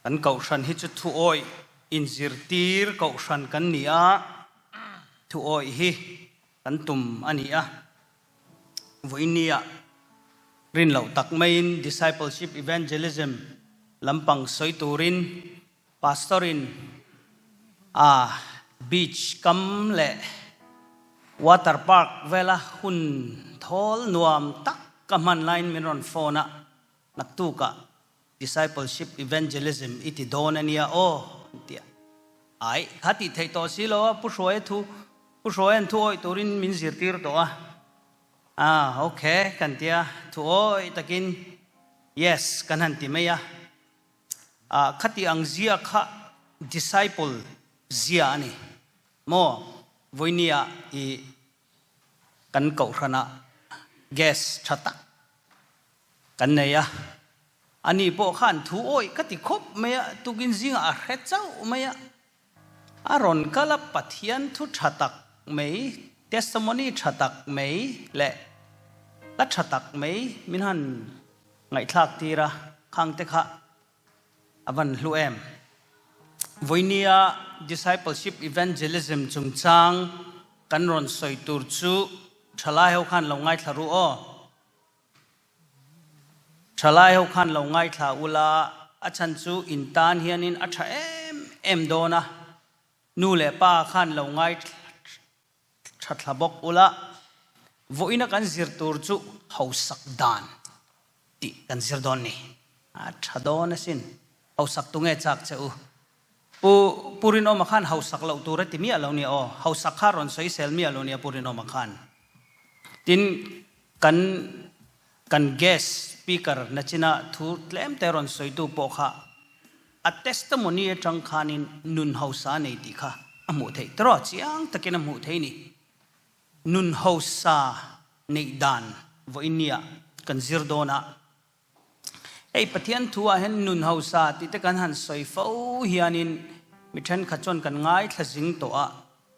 Kan kohhran hi chu thuawih inzirtir kohhran kan ni a, thuawih hi kan tum a ni a. Vawinia rin loh tak maiin Discipleship Evangelism lampang sawi turin Pastor-in a beach kam leh water park vela hun thawl nuam tak ka hman laiin min rawn phone a, naktukah Discipleship Evangelism i ti dawn a nia aw, an ti a. Ai, kha tih theih tawh si lo a, Pu Hruaia thu, Pu Hruaia'n thu awih turin min zirtir tawh a. Ah, ok, kan ti a, thu awih takin Yes kan han ti mai a. Ah, khati ang zia kha disciple zia a ni maw? Vawinia i kan kohhranah guest tha tak Kan nei a, ani pawh khan thu awih ka ti khawp mai a, tukin zingah a hre chauh mai a, a rawn kal a, Pathian thu tha tak mai, testimony tha tak mai leh hla tha tak mai min han ngaihthlak tir a, khang te kha a van hlu em. Vawinia Discipleship Evangelism chungchang kan rawn sawi tur chu thalai ho khan lo ngaithla ru aw. Thalai ho khan lo ngaithla ula, a chhan chu in tan hianin a tha em em dawn a, nu leh pa khan lo ngaithla thla bawk ula, vawiina kan zir tur chu hausak dan tih kan zir dawn ni. A tha dawn asin, hausak tunge chak che u? Pu Pu Rinawma khan hausak loh tur a ti miah lo nia aw, hausak kha rawn sawi sel miah lo nia Pu Rinawma khan. Tin, kan kan guest speaker nachina thu tlem te rawn sawitu pawh kha a testimony atang khanin nun hausa a nei tih kha a hmuh theih tawh a, chiang takin a hmuh theih ni. Nun hausa neih dan vawinia kan zir dawn a. Hei Pathian thu ah hian nun hausa tih te kan han sawi fo hianin mi thenkhat chuan kan ngaithla zing tawh a,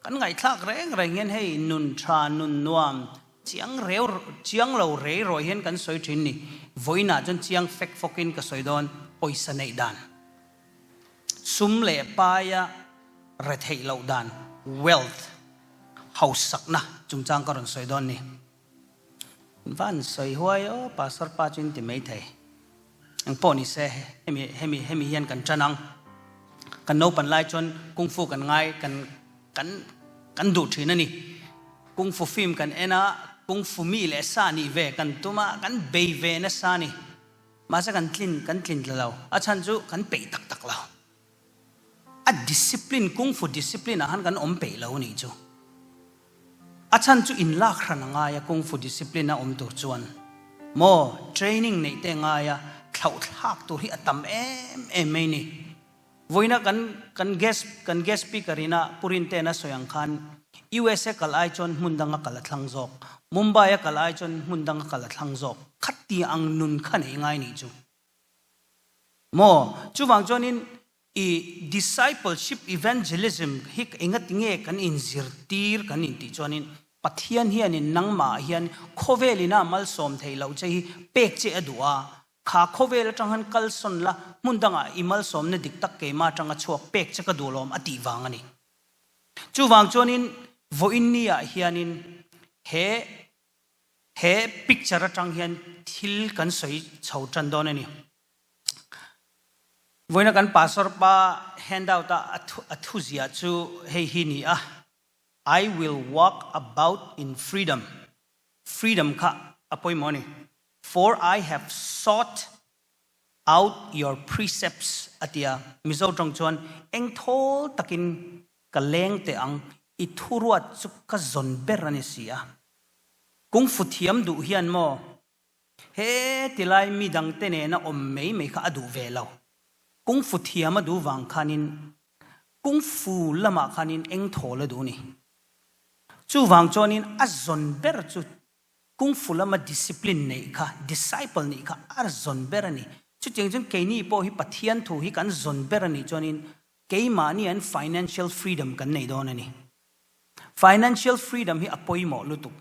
kan ngaihthlak reng reng hian hei nun tha, nun nuam, chiang reu, chiang lo rei rawih hian kan sawi thin ni. Vawiinah chuan chiang fek fawkin ka sawi dawn, pawisa neih dan, sum leh paia retheih loh dan, wealth, hausakna chungchang ka rawn sawi dawn ni. Van sawi huai aw Pastor pa chu in ti mai thei. Eng pawh ni se hemi hemi hemi hian kan tan ang. Kan naupan lai chuan kung fu kan ngai kan kan kan duh thin a ni. Kung fu film kan en a, kung fu mi leh sa nih ve kan tum a, kan bei ve nasa a ni. Mahse kan tlin kan tlin tla lo. A chhan chu kan peih tak tak lo. A discipline, kung fu discipline ah khan kan awm peih lo a nih chu. A chhan chu in lak hran a ngai a kung fu discipline a awm tur chuan maw training neih te ngai a, thlauh thlak tur hi a tam em em mai ni. Vawiina kan kan guest kan guest speaker ina Pu Rinte'n a sawi ang khan USA kal ai chuan hmun danga kal a thlang zawk, Mumbai a kal ai chuan hmun danga kal a thlang zawk, khati ang nun kha nei ngai nih chu. Maw? Chuvang chuanin i discipleship evangelism hi engati nge kan inzirtir kan intih chuanin Pathian hianin nangmah hian khawvel ina malsawm theih loh che hi pek che a duh a, kha khawvel atang han kalsawn la hmun dangah i malsawmna dik tak keimah atanga chhuak pek che ka duh lawm a tih vang a ni. Chuvang chuanin vawiin ah hianin he He picture atang hian thil kan sawi chho tan dawn a ni. Vawiina kan pastor pa handout a a thuzia chu hei hi ni a, I will walk about in freedom, freedom kha a pawimawh a ni, for I have sought out your precepts a ti a, Mizo tawng chuan engthawl takin ka leng teh ang, i thuruat chu ka zawn ber a ni si a. Kung fu thiam duh hian maw he tilai mi dangte nena awm mai mai kha a duh ve lo. Kung fu thiam a duh vang khanin kung fu lamah khanin eng thawl a duh ni. Chuvang chuanin a zawn ber chu kung fu lama discipline neih kha, disciple nih kha a zawn ber a ni. Chutiang chuan keini pawh hi Pathian thu hi kan zawn ber a nih chuanin keimahni an financial freedom kan nei dawn a ni. Financial freedom hi a pawimawh lutuk.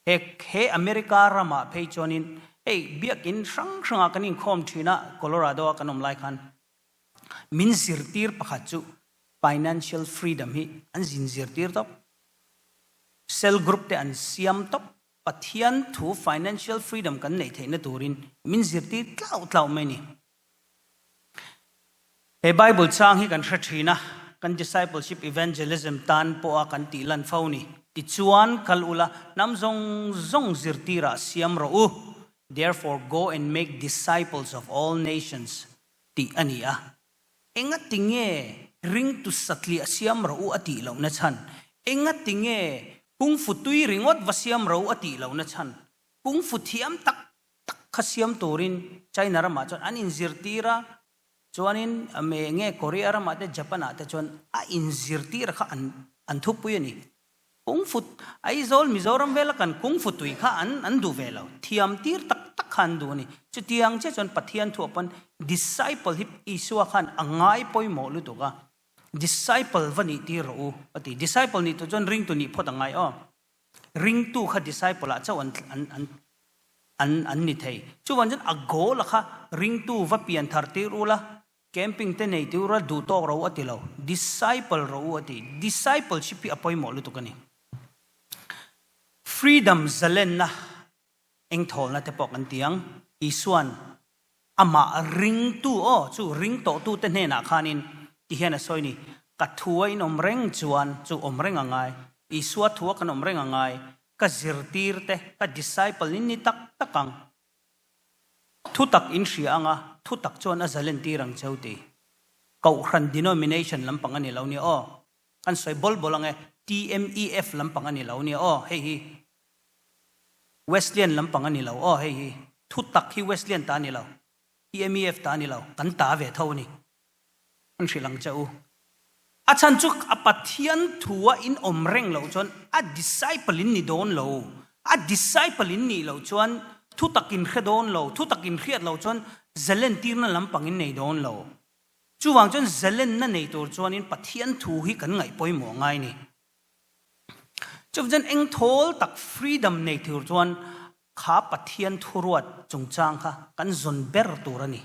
He he America ramah phei chuanin hei biakin hrang hrangah kan inkhawm thin a, Colorado a kan awm lai khan. min zirtir pakhat chu financial freedom hi an zin zirtir tawp. Cell group te an siam tawp. Pathian thu financial freedom kan neih theihna turin min zirtir tlauh tlauh mai a ni. He Bible chang hi kan hre thin a, kan discipleship evangelism tan pawha kan tih lan fo ni. Tichuan, kal ula, hnam zawng zawng zirtirah siam rawh u, therefore go and make disciples of all nations, tih a ni a. Engati nge ringtu satliah siam rawh u a tih lohna chhan? Engati nge kungfu tui ringawt va siam rawh u a tih lohna chhan? Kungfu thiam tak tak kha siam turin China ramah chuan an inzirtir a, chuanin nge Korea ramah te Japan ah te chuan a inzirtir kha an an thupui a ni. Kungfu Aizawl Mizoram vela kan kungfu tui kha an an duh ve lo, thiam tir tak tak kha an duh a ni. Chutiang chiah chuan Pathian thu ah pawn disciple hi Isua khan a ngai pawimawh lutuk a, disciple va nih tir rawh u a ti. Disciple nih tur chuan ringtu nih phawt a ngai aw. Ringtu kha disciple ah chauh an an an an ni thei. Chuvang chuan a goal a kha ringtu va pian thar tir ula, camping te nei tir ula duh tawk ro a ti lo. Disciple ro u a ti. Discipleship hi a pawimawh lutuk a ni. Freedom zalenna engthawlna te pawh kan ti ang. Isuan Amah ringtu aw chu ring tawhtute hnenah khanin ti hian a sawi ni, Ka thua in awm reng chuan chu awm reng a ngai, Isua thua kan awm reng a ngai, ka zirtirte, ka disciple in ni tak tak ang. Thutak in hria anga thutak chuan a zalentir ang cheu ti. Kohhran denomination lampang a ni lo nia aw. Kan sawi bawl bawl ang e, TMEF lampang a ni lo nia aw, hei hi. Wesleyan lampang a ni lo aw hei hi thu tak hi Wesleyan ta a ni lo, TMEF ta a ni lo, kan ta ve tho a ni. An hrilh ang che u. A chhan chu a Pathian thua in awm reng loh chuan a disciple in ni dawn lo. A disciple in nih loh chuan thu tak in hre dawn lo, thu tak in hriat loh chuan zalentirna lampang in nei dawn lo. Chuvang chuan zalenna nei tur chuanin Pathian thu hi kan ngaih pawimawh ngai a ni. Chuvchuan eng thawl tak freedom nei tur chuan kha Pathian thuruat chungchang kha kan zawn ber tur a ni.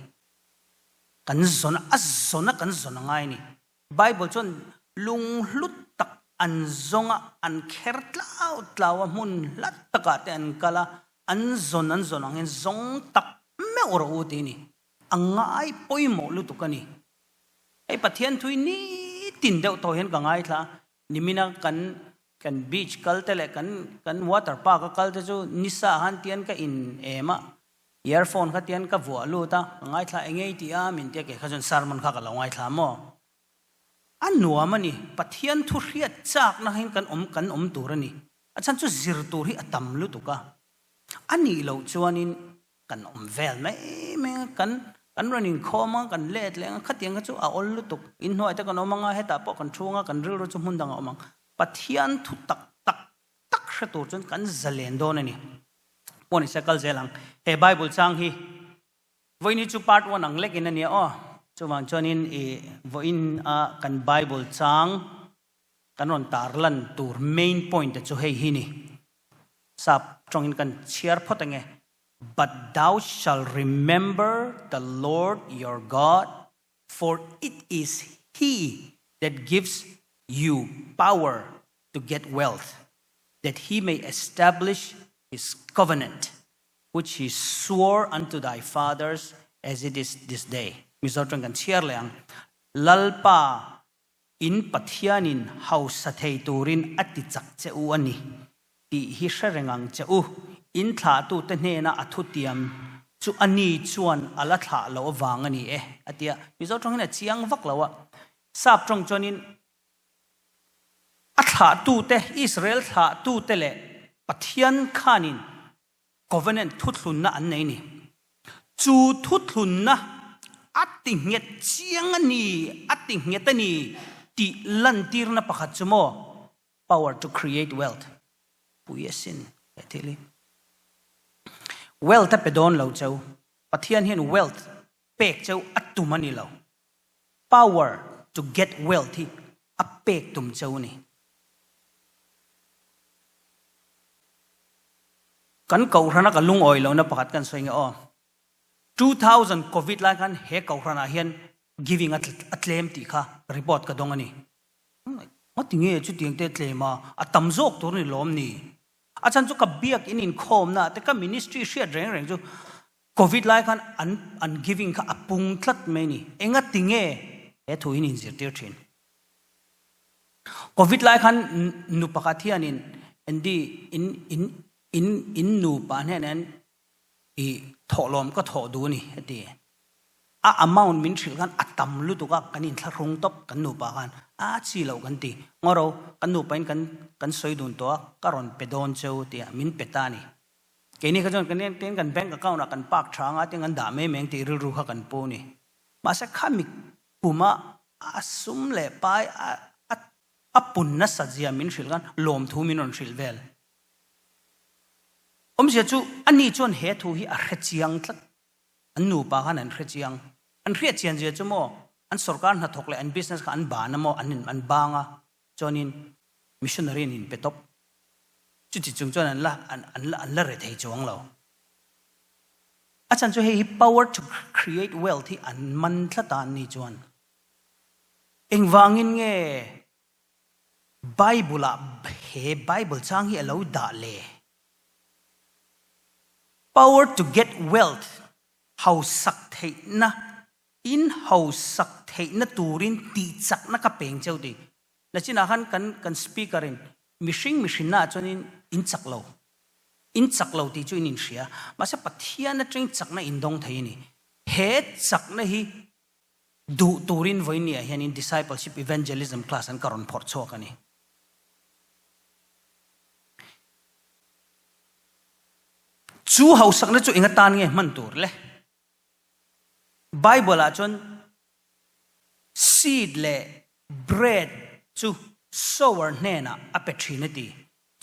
Kan zawn a zawn a kan zawn a ngai a ni. Bible chuan lunghlu tak an zawng a, an kher tlau tlau a, hmun hla takah te an kal a, an zawn an zawn ang hian zawng tak meuh rawh u ti a ni. A ngai pawimawh lutuk a ni. Hei Pathian thui nitin deuh tawh hian ka ngaithla a, Nimina kan kan beach kal te leh kan kan water park a kal te chu nisa han tian ka in em a, earphone kha tian ka vuah lut a, ka ngaithla eng ei tih a min tia kei kha chuan sermon kha ka lo ngaithla maw? A nuam a ni, Pathian thu hriat chakna hian kan awm kan awm tur a ni, a chhan chu zir tur hi a tam lutuk a, a nih loh chuanin Kan awm vel mai mai a, kan kan rawn inkhawm a, kan let leh ang a, khatiang kha chu a awl lutuk. Inhnuai te kan awm ang a, hetah pawh kan thu ang a, kan rilru chu hmun dangah a awm ang. Pathian thu tak tak tak hre tur chuan kan zalen dawn a ni. Pawh ni se kal zel ang. He Bible chang hi vawiin hi chu part one ang lekin a nia aw. Chuvang chuanin i vawiin a kan Bible chang kan rawn tarlan tur main point te chu hei hi ni. Sap tawngin kan chhiar phawt ang e. But thou shall remember the Lord your God, for it is he that gives you power to get wealth, that he may establish his covenant, which he swore unto thy fathers as it is this day. Mizo tawng kan chhiar leh ang. Lalpa In Pathianin hausa thei turin a ti chak che u a ni tih hi hre reng ang che u. In thlahtute hnena a thutiam chu a ni chuan a la thlah loh avang a ni e, a ti a. Mizo tawng hian a chiang vak lo a. Sap tawng chuanin a thlahtute, Israel thlahtute leh Pathian khanin Covenant thuthlunna an nei ni. Chu thuthlunna a ti nghet chiang a ni, a ti nghet a ni tih lantirna pakhat chu maw power to create wealth pui asin he thil hi. Wealth a pe dawn lo cheu, Pathian hian wealth pek cheu a tum a ni lo. Power to get wealth hi a pek tum cheu a ni. Kan kohhrana ka lungawi lohna pakhat kan sawi nge aw. 2000 Covid lai khan he kohhranah hian. Giving a tlem tih kha report ka dawng a ni. Ngawti nge chutiang te tlem a, a tam zawk tur ni lawm ni? A chhan chu ka biak in inkhawmna te ka ministry hriat reng reng chu Covid lai khan an an giving kha a pung tlat mai ni. Engati nge he thu in inzirtir thin? Covid lai khan nu pakhat hianin Andy in in in in nupa hnenah i thawhlawm ka thawh duh a ni a ti. A amount min hrilh khan a tam lutuk a, kan inthlahrung tawp kan nupa khan a chi loh kan ti. Ngawro, kan nupa in kan kan sawi dun tawh a, ka rawn pe dawn cheu tia min pe ta a ni. Keini kha chuan kan tin kan bank account ah kan park tha anga tin kan dah mai mai ang tih rilru kha kan pu a ni. Mahse khami kuma a sum leh pai a a pun nasat zia min hrilh khan lawmthu min rawn hrilh vel. Awmzia chu ani chuan he thu hi a hre chiang tlat. An nupa khan an hre chiang. An hriat chian zia chu maw an sorkar hnathawk leh an business kha an ban a maw an an bang a chuanin missionary an inpe tawp. Chuti chung chuan an la an an la an la re thei chuang lo. A chhan chu hei hi power to create wealth hi an man tlat a an ni chuan. Engvangin nge Bible ah he Bible chang hi a lo dah le? Power to get wealth, hausak theihna, in hausak theihna turin tihchakna ka peng cheu ti. Nachinah khan kan kan speaker in mihring mihrinna ah chuan in in chak lo, in chak lo tih chu in inhria. Mahse Pathian atangin chakna in dawng thei a ni. He chakna hi Duh turin vawinia hianin Discipleship Evangelism class an ka rawn phawrh chhuak a ni. Chu hausakna chu enga tan nge hman tur le? Bible ah chuan seed leh bread chu sower hnenah a pe thin a ti.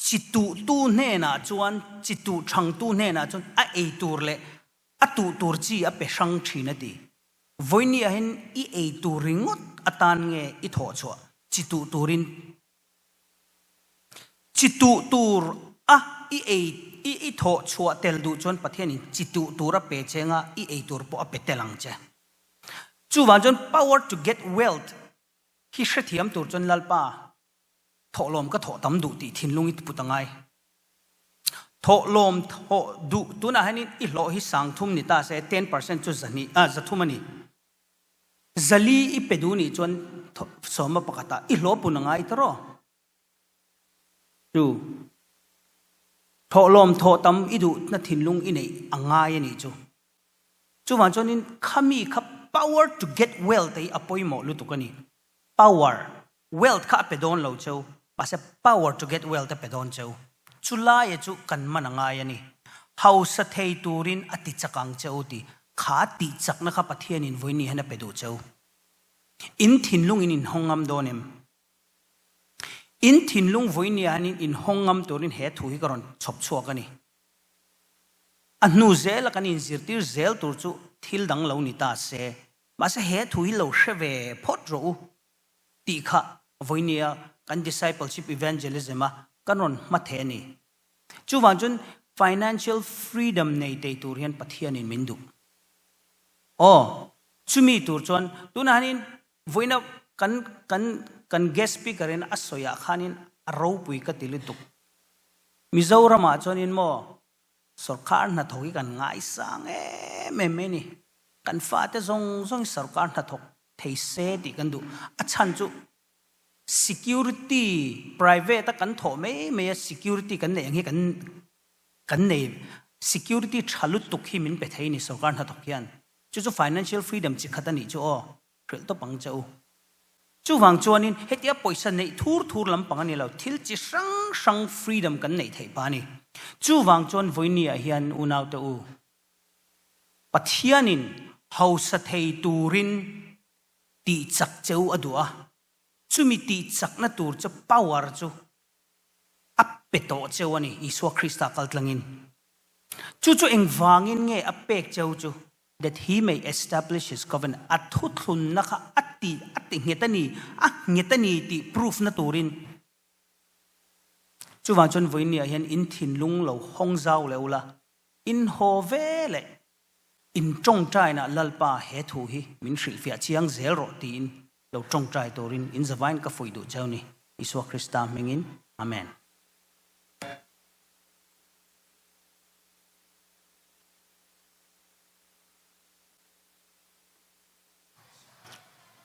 Chi tuhtu hnenah chuan, chi tuh thangtu hnenah chuan a ei tur leh a tuh tur chi a pe hrang thin a ti. Vawinia hian i ei tur ringawt atan nge i thawh chhuah chi tuh turin chi tuh tur a i ei i i thawh chhuah tel duh chuan Pathianin chi tuh tur a pe che anga i ei tur pawh a pe tel ang che. Chuvang chuan power to get wealth hi hrethiam tur chuan Lalpa thawhlawm ka thawh tam duh tih thinlung i put a ngai. Thawhlawm thawh duh tunah hianin i hlawh hi sangthum ni ta se 10% chu zahnih ah zathum a ni. Zali i pe duh nih chuan sawma pakhatah i hlawh pun a ngai ta rawh. Chu thawhlawm thawh tam i duhna thinlung i neih a ngai a nih chu. Chuvang chuanin khami kha power to get wealth hi a pawimawh lutuk a ni. Power Wealth kha a pe dawn lo cheu, mahse power to get wealth a pe dawn cheu. Chu laia chu kan man a ngai a ni. Hausa thei turin a ti chak ang che u ti kha tih chakna kha Pathianin vawiin hian a pe duh cheu. In thinlung in inhawng ngam dawn em? In thinlung vawiin hian in inhawng ngam turin he thu hi ka rawn chhawp chhuak a ni. A hnu zela kan inzirtir zel tur chu thil dang lo ni ta se, mahse he thu hi lo hre ve phawt rawh u. tih kha vawinia kan discipleship evangelism a kan rawn hma thei a ni. Chuvang chuan financial freedom nei tei tur hian Pathianin min duh. Aw, chumi tur chuan tunah hianin vawiina kan kan kan guest speaker in a sawiah khanin a ropui ka ti lutuk. Mizoramah chuanin maw Sorkar hnathawk hi kan ngaisang em em mai a ni. Kan fate zawng zawng hi sorkar hnathawk thei se tih kan duh. A chhan chu security private a kan thawh mai mai a security kan neih ang hi kan kan nei security tha lutuk hi min pe thei a ni sorkar hnathawk hian. Chu chu financial freedom chi khat a nih chu aw. Hrilh tawp ang che u. Chuvang chuanin hetia pawisa neih thur thur lampang a ni lo, thil chi hrang hrang freedom kan neih theih pah a ni. Chuvang chuan vawinia hian unaute u, Pathianin hausa thei turin tihchak che u a duh a, chumi tihchakna tur chu power chu a pe tawh cheu a ni, Isua Krista kaltlangin. Chu chu engvangin nge a pek cheu chu? That he may establish his covenant, a thuthlunna kha a ti a ti nghet a ni, a nghet a ni tih proof na turin. Chuvang chuan vawinia hian in thinlung lo hawng zau leh ula, in haw ve leh. In tawngtaina Lalpa he thu hi min hrilhfiah chiang zel rawh tiin lo tawngtai turin in zavain ka fuih duh cheu ni. Isua Krista hmingin. Amen.